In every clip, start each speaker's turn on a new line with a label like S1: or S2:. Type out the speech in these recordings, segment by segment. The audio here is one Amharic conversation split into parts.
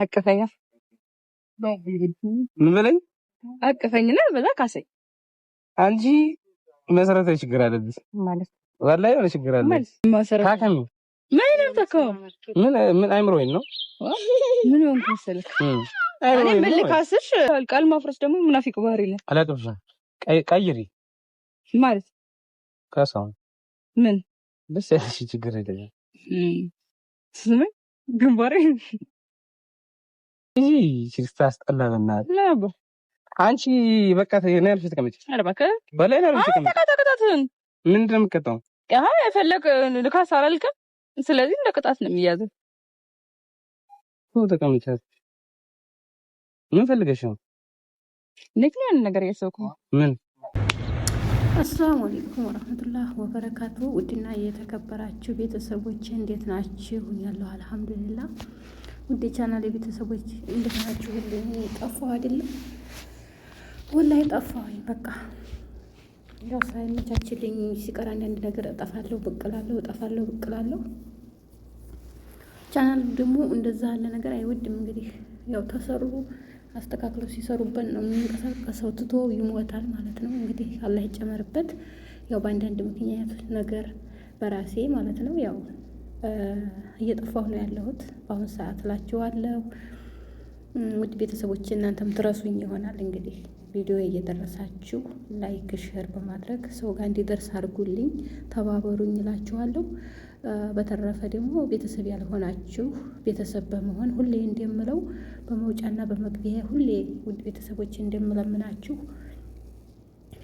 S1: አቅፈኛ።
S2: ምን በለኝ?
S1: አቅፈኝና በዛ ካሰኝ።
S2: አንቺ መሰረታዊ ችግር አለብሽ።
S1: ማለት?
S2: ወላሂ የሆነ ችግር አለብሽ።
S1: ማለት
S2: ታከሚ።
S1: ምን ነው?
S2: ምን ምን አይምሮዬን ነው?
S1: ምን ሆንክ መሰለህ? እኔ ምን ልካስሽ? ቃል ማፍረስ ደግሞ ሙናፊቅ ባህሪ ነው።
S2: አላቅፍሽም። ቀይሪ።
S1: ማለት?
S2: ካሳሁን።
S1: ምን?
S2: ደስ ያለሽ፣ ችግር የለም።
S1: ስመኝ ግንባሬ።
S2: ይህ ስታስጠላ በእናትህ። አንቺ በቃ ነው ያልሽ፣ ተቀመጪ።
S1: ኧረ እባክህ።
S2: በላይ ነው ያልሽ፣ ተቀመጪ።
S1: ቅጣትን።
S2: ምንድን ነው የምትቀጣው?
S1: የፈለግ ልካስ አላልክም። ስለዚህ እንደ ቅጣት ነው የሚያዘው።
S2: ተቀመጪ። ምን ፈልገሽ ነው?
S1: እንዴት ነው? ያን ነገር እያሰብኩ ነው።
S2: ምን?
S3: አሰላሙ አለይኩም ወረህመቱላህ ወበረካቱ። ውድና የተከበራችሁ ቤተሰቦች፣ እንዴት ናችሁ? ያለሁ አልሐምዱሊላህ። ውድ ቻናል ቤተሰቦች፣ እንዴት ናችሁ? ሁሉ ጠፋሁ አይደለም? ወላሂ ጠፋሁኝ። በቃ ያው ሳይመቻችልኝ ሲቀር አንዳንድ ነገር እጠፋለሁ፣ ብቅ እላለሁ፣ እጠፋለሁ፣ ብቅ እላለሁ። ቻናሉ ደግሞ እንደዛ ያለ ነገር አይወድም። እንግዲህ ያው ተሰሩ አስተካክለው ሲሰሩበት ነው የሚንቀሳቀሰው፣ ትቶ ይሞታል ማለት ነው። እንግዲህ አላህ ይጨመርበት። ያው በአንዳንድ ምክንያት ነገር በራሴ ማለት ነው ያው እየጠፋሁ ነው ያለሁት በአሁን ሰዓት እላችኋለሁ። ውድ ቤተሰቦች፣ እናንተም ትረሱኝ ይሆናል። እንግዲህ ቪዲዮ እየደረሳችሁ like፣ share በማድረግ ሰው ጋር እንዲደርስ አድርጉልኝ፣ ተባበሩኝ እላችኋለሁ። በተረፈ ደግሞ ቤተሰብ ያልሆናችሁ ቤተሰብ በመሆን፣ ሁሌ እንደምለው በመውጫና በመግቢያ ሁሌ ውድ ቤተሰቦች እንደምለምናችሁ፣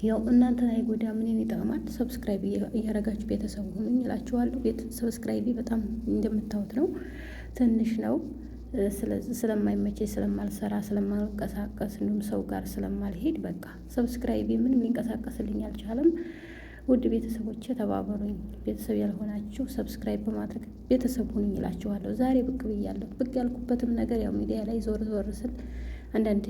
S3: ያው እናንተን አይጎዳ ምንን ይጠቅማል። Subscribe እያረጋችሁ ቤተሰብ ሁኑኝ እላችኋለሁ። ቤት subscribe በጣም እንደምታዩት ነው፣ ትንሽ ነው። ስለዚህ ስለማይመቸኝ፣ ስለማልሰራ፣ ስለማልንቀሳቀስ እንዲሁም ሰው ጋር ስለማልሄድ በቃ subscribe ምንም ሊንቀሳቀስልኝ አልቻለም። ውድ ቤተሰቦቼ፣ ተባበሩኝ። ቤተሰብ ያልሆናችሁ subscribe በማድረግ ቤተሰብ ሁኑኝ እላችኋለሁ። ዛሬ ብቅ ብያለሁ። ብቅ ያልኩበትም ነገር ያው ሚዲያ ላይ ዞር ዞር ስል አንዳንድ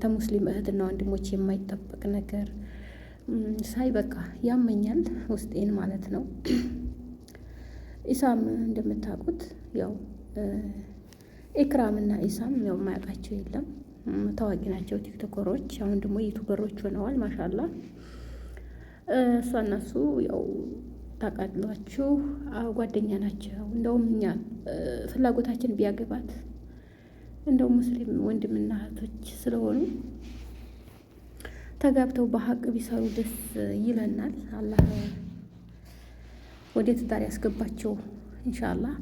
S3: ተሙስሊም እህትና ወንድሞች የማይጠበቅ ነገር ሳይ በቃ ያመኛል ውስጤን ማለት ነው። ኢሳም እንደምታውቁት ያው ኢክራምና ኢሳም ያው የማያውቃቸው የለም፣ ታዋቂ ናቸው ቲክቶከሮች። አሁን ደግሞ ዩቱበሮች ሆነዋል። ማሻላ። እሷ እና እሱ ያው ታውቃላችሁ ጓደኛ ናቸው። እንደውም እኛ ፍላጎታችን ቢያገባት፣ እንደው ሙስሊም ወንድምና እህቶች ስለሆኑ ተጋብተው በሀቅ ቢሰሩ ደስ ይለናል። አላህ ወደ ትዳር ያስገባቸው ኢንሻአላህ።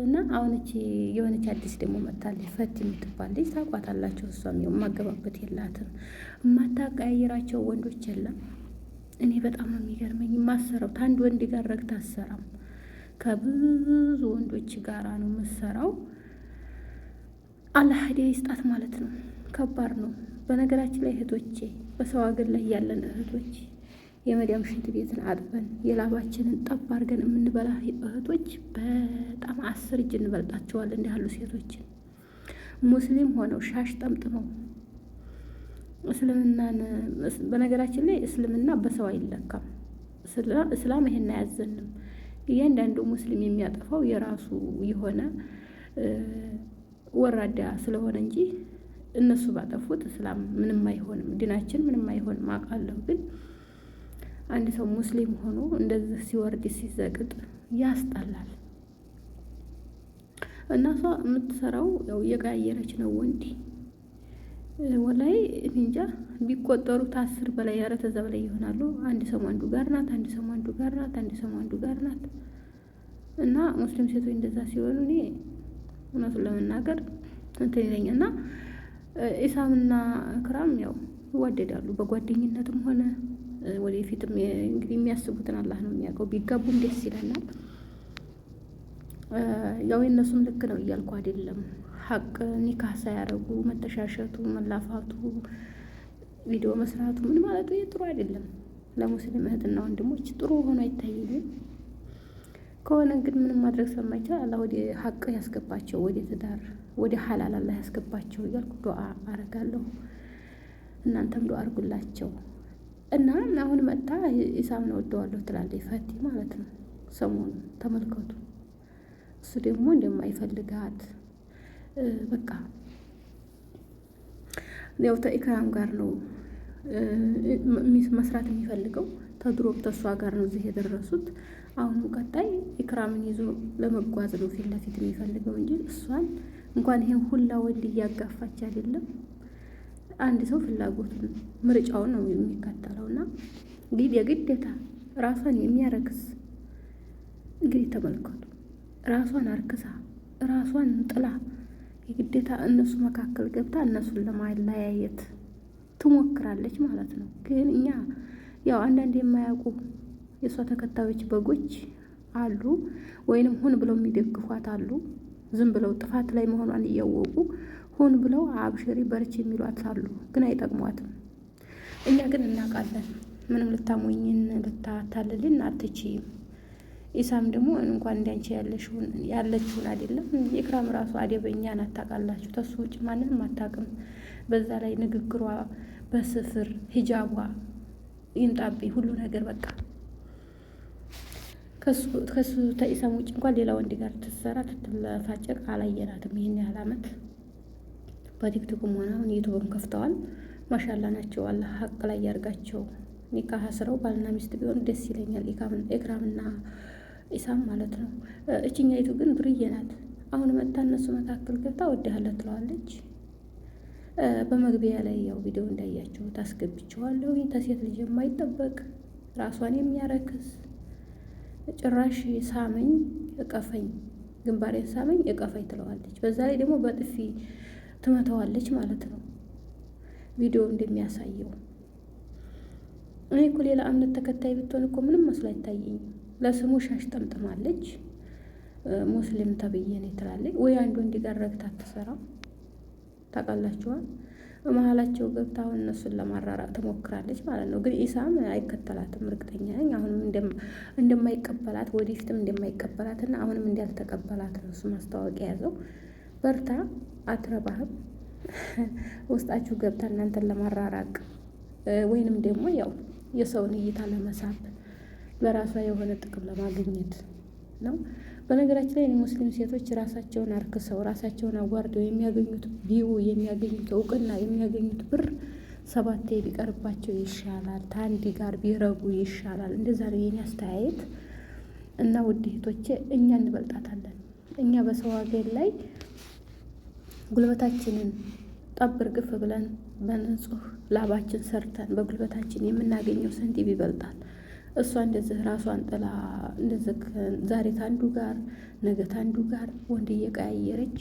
S3: እና አሁን እቺ የሆነች አዲስ ደግሞ መጥታለች፣ ፈቲ የምትባል ልጅ ታውቋታላችሁ። እሷም የማገባበት የላትም፣ የማታቀያይራቸው ወንዶች የለም። እኔ በጣም ነው የሚገርመኝ። የማሰራው ከአንድ ወንድ ጋር ረግታ አሰራም፣ ከብዙ ወንዶች ጋራ ነው የምሰራው። አላህ ሂዳያ ይስጣት ማለት ነው። ከባድ ነው። በነገራችን ላይ እህቶቼ፣ በሰው ሀገር ላይ ያለን እህቶች፣ የመዲያም ሽንት ቤትን አጥበን የላባችንን ጠብ አድርገን የምንበላ እህቶች በጣም 10 እጅ እንበልጣቸዋለን። እንዲህ ያሉ ሴቶችን ሙስሊም ሆነው ሻሽ ጠምጥመው እስልምናን፣ በነገራችን ላይ እስልምና በሰው አይለካም። እስላም ይሄን አያዘንም። እያንዳንዱ ሙስሊም የሚያጠፋው የራሱ የሆነ ወራዳ ስለሆነ እንጂ እነሱ ባጠፉት እስላም ምንም አይሆንም፣ ዲናችን ምንም አይሆንም አውቃለሁ። ግን አንድ ሰው ሙስሊም ሆኖ እንደዚህ ሲወርድ ሲዘቅጥ ያስጠላል። እና እሷ የምትሰራው ያው እየቀያየረች ነው ወንድ። ወላይ እንጃ ቢቆጠሩት 10 በላይ፣ ኧረ ተዛ በላይ ይሆናሉ። አንድ ሰው አንዱ ጋር ናት፣ አንድ ሰው አንዱ ጋር ናት፣ አንድ ሰው አንዱ ጋር ናት። እና ሙስሊም ሴቶች እንደዛ ሲሆኑ እኔ እውነቱን ለመናገር እንትን ይለኛል። እና ኢሳምና ክራም ያው ይዋደዳሉ በጓደኝነትም ሆነ ወደፊትም እንግዲህ የሚያስቡትን አላህ ነው የሚያውቀው። ቢጋቡም ደስ ይለናል። ያው የእነሱም ልክ ነው እያልኩ አይደለም። ሀቅ ኒካህ ሳያደርጉ መተሻሸቱ፣ መላፋቱ፣ ቪዲዮ መስራቱ ምን ማለቱ ጥሩ አይደለም። ለሙስሊም እህትና ወንድሞች ጥሩ ሆኖ አይታየኝም። ከሆነ ግን ምንም ማድረግ ስለማይቻል አላህ ወደ ሀቅ ያስገባቸው፣ ወደ ትዳር፣ ወደ ሀላል አላህ ያስገባቸው እያልኩ ዱዓ አረጋለሁ። እናንተም ዱዓ አርጉላቸው። እና አሁን መጣ ኢሳምን ወደዋለሁ ትላለች ፈቲ ማለት ነው። ሰሞኑ ተመልከቱ። እሱ ደግሞ እንደማይፈልጋት በቃ ያው ተኢክራም ጋር ነው መስራት የሚፈልገው። ተድሮም ተሷ ጋር ነው እዚህ የደረሱት። አሁንም ቀጣይ ኢክራምን ይዞ ለመጓዝ ነው ፊት ለፊት የሚፈልገው እንጂ እሷን እንኳን ይሄን ሁላ ወንድ እያጋፋች አይደለም። አንድ ሰው ፍላጎቱን ምርጫውን ነው የሚከተለው እና እንግዲህ የግዴታ ራሷን የሚያረክስ እንግዲህ ተመልከቱ፣ ራሷን አርክሳ ራሷን ጥላ የግዴታ እነሱ መካከል ገብታ እነሱን ለማለያየት ትሞክራለች ማለት ነው። ግን እኛ ያው አንዳንድ የማያውቁ የእሷ ተከታዮች በጎች አሉ፣ ወይንም ሁን ብለው የሚደግፏት አሉ። ዝም ብለው ጥፋት ላይ መሆኗን እያወቁ ሆን ብለው አብሽሪ በርቺ የሚሏት አሉ፣ ግን አይጠቅሟትም። እኛ ግን እናውቃለን። ምንም ልታሞኝን ልታታልልን አትችይም። ኢሳም ደግሞ እንኳን እንዳንቺ ያለችውን አይደለም ኢክራም ራሱ አደበኛ ናት፣ ታውቃላችሁ። ተሱ ውጭ ማንንም አታውቅም። በዛ ላይ ንግግሯ በስፍር ሂጃቧ ይምጣብኝ ሁሉ ነገር በቃ ከሱ ተኢሳም ውጭ እንኳን ሌላ ወንድ ጋር ትሰራ ትትለፋጨቅ አላየናትም። ይህን ያህል አመት በቲክቶክም ሆነ አሁን ዩቱብም ከፍተዋል። ማሻላ ናቸው። አላህ ሀቅ ላይ ያርጋቸው። ኒካህ አስረው ባልና ሚስት ቢሆን ደስ ይለኛል። ኢክራምና ኢሳም ማለት ነው። እችኛይቱ ግን ዱርዬ ናት። አሁን መጥታ እነሱ መካከል ገብታ ወድሃለሁ ትለዋለች። በመግቢያ ላይ ያው ቪዲዮ እንዳያችሁት አስገብቼዋለሁ። ተሴት ልጅ የማይጠበቅ ራሷን የሚያረክስ ጭራሽ ሳመኝ እቀፈኝ፣ ግንባሬን ሳመኝ እቀፈኝ ትለዋለች። በዛ ላይ ደግሞ በጥፊ ትመተዋለች ማለት ነው ቪዲዮ እንደሚያሳየው። እኔ እኮ ሌላ እምነት ተከታይ ብትሆን እኮ ምንም መስሎ አይታየኝም። ለስሙ ሻሽ ጠምጥማለች፣ ሙስሊም ተብዬ ነው ትላለች። ወይ አንድ ወንድ ጋር ረግታ አትሰራም። ታውቃላችኋል። መሀላቸው ገብታ አሁን እነሱን ለማራራቅ ትሞክራለች ማለት ነው። ግን ኢሳም አይከተላትም፣ እርግጠኛ ነኝ። አሁንም እንደማይቀበላት ወደፊትም እንደማይቀበላት እና አሁንም እንዳልተቀበላት ነው እሱ ማስታወቂያ ያዘው። በርታ፣ አትረባህም። ውስጣችሁ ገብታ እናንተን ለማራራቅ ወይንም ደግሞ ያው የሰውን እይታ ለመሳብ ለራሷ የሆነ ጥቅም ለማግኘት ነው። በነገራችን ላይ ሙስሊም ሴቶች ራሳቸውን አርክሰው ራሳቸውን አዋርደው የሚያገኙት view የሚያገኙት እውቅና የሚያገኙት ብር ሰባቴ ቢቀርባቸው ይሻላል፣ ታንዲ ጋር ቢረጉ ይሻላል። እንደዛ ነው የኔ አስተያየት። እና ውድ እህቶቼ እኛ እንበልጣታለን። እኛ በሰው ሀገር ላይ ጉልበታችንን ጠብ እርግፍ ብለን በንጹህ ላባችን ሰርተን በጉልበታችን የምናገኘው ሰንቲም ይበልጣል። እሷ እንደዚህ ራሷን ጥላ እንደዚህ ዛሬ ታንዱ ጋር ነገ ታንዱ ጋር ወንድ እየቀያየረች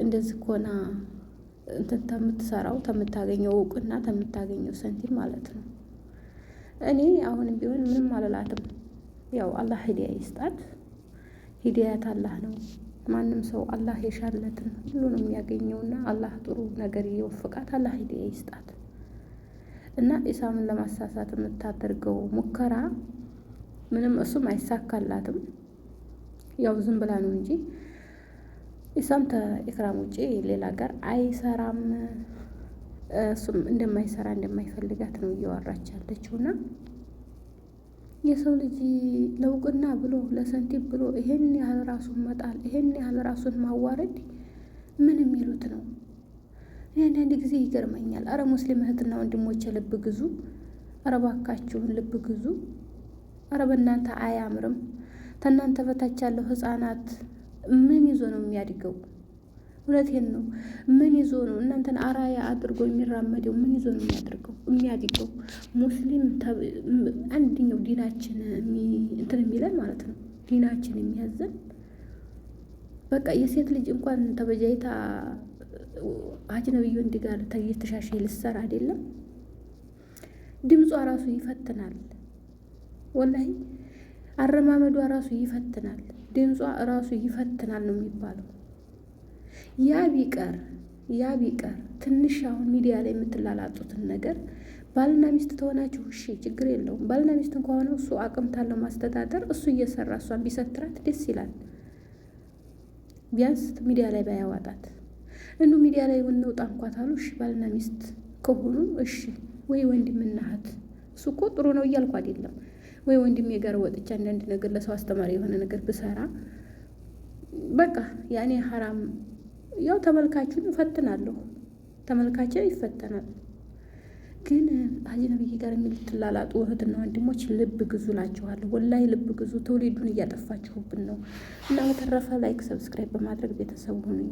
S3: እንደዚህ ኮና እንትን ተምትሰራው ተምታገኘው እውቅና ተምታገኘው ሰንቲም ማለት ነው። እኔ አሁንም ቢሆን ምንም አልላትም። ያው አላህ ሂዳያ ይስጣት። ሂዳያት አላህ ነው። ማንም ሰው አላህ የሻለትን ሁሉ ነው የሚያገኘውና አላህ ጥሩ ነገር ይወፍቃት። አላህ ሂዳያ ይስጣት። እና ኢሳምን ለማሳሳት የምታደርገው ሙከራ ምንም እሱም አይሳካላትም። ያው ዝም ብላ ነው እንጂ ኢሳም ከኢክራም ውጪ ሌላ ጋር አይሰራም። እሱም እንደማይሰራ እንደማይፈልጋት ነው እያወራች ያለችው። እና የሰው ልጅ ለውቅና ብሎ ለሰንቲም ብሎ ይሄን ያህል ራሱን መጣል፣ ይሄን ያህል ራሱን ማዋረድ ምን የሚሉት ነው? እኔ አንዳንድ ጊዜ ይገርመኛል። አረ ሙስሊም እህትና ወንድሞቼ ልብ ግዙ፣ አረ ባካችሁን ልብ ግዙ። አረ በእናንተ አያምርም። ከእናንተ በታች ያለው ህፃናት ምን ይዞ ነው የሚያድገው? እውነቴን ነው። ምን ይዞ ነው እናንተን አራያ አድርጎ የሚራመደው? ምን ይዞ ነው የሚያድርገው የሚያድገው? ሙስሊም አንደኛው ዲናችን እንትን የሚለን ማለት ነው ዲናችን የሚያዘን በቃ የሴት ልጅ እንኳን ተበጃይታ አጅነብዩ ወንድ ጋር እየተሻሸ ልሰራ አይደለም። ድምጿ ራሱ ይፈትናል። ወላሂ አረማመዷ ራሱ ይፈትናል። ድምጿ ራሱ ይፈትናል ነው የሚባለው። ያ ቢቀር ያ ቢቀር ትንሽ አሁን ሚዲያ ላይ የምትላላጡትን ነገር ባልና ሚስት ተሆናችሁ እሺ፣ ችግር የለውም። ባልና ሚስት ከሆነ እሱ አቅም ታለው ማስተዳደር እሱ እየሰራ እሷን ቢሰትራት ደስ ይላል። ቢያንስ ሚዲያ ላይ ባያዋጣት እንዱ ሚዲያ ላይ እንውጣ እንኳ ታሉ እሺ፣ ባልና ሚስት ከሆኑ እሺ፣ ወይ ወንድምና እህት እሱ እኮ ጥሩ ነው እያልኩ አይደለም። ወይ ወንድሜ ጋር ወጥቼ አንዳንድ ነገር ለሰው አስተማሪ የሆነ ነገር ብሰራ በቃ ያኔ ሀራም ያው ተመልካቹን እፈትናለሁ። ተመልካች ይፈተናል። ግን አጅነብይ ጋር የምትላላጡ እህትና ወንድሞች ልብ ግዙ እላችኋለሁ። ወላሂ ልብ ግዙ። ትውልዱን እያጠፋችሁብን ነው። እና በተረፈ like፣ subscribe በማድረግ ቤተሰብ ሁኑኝ።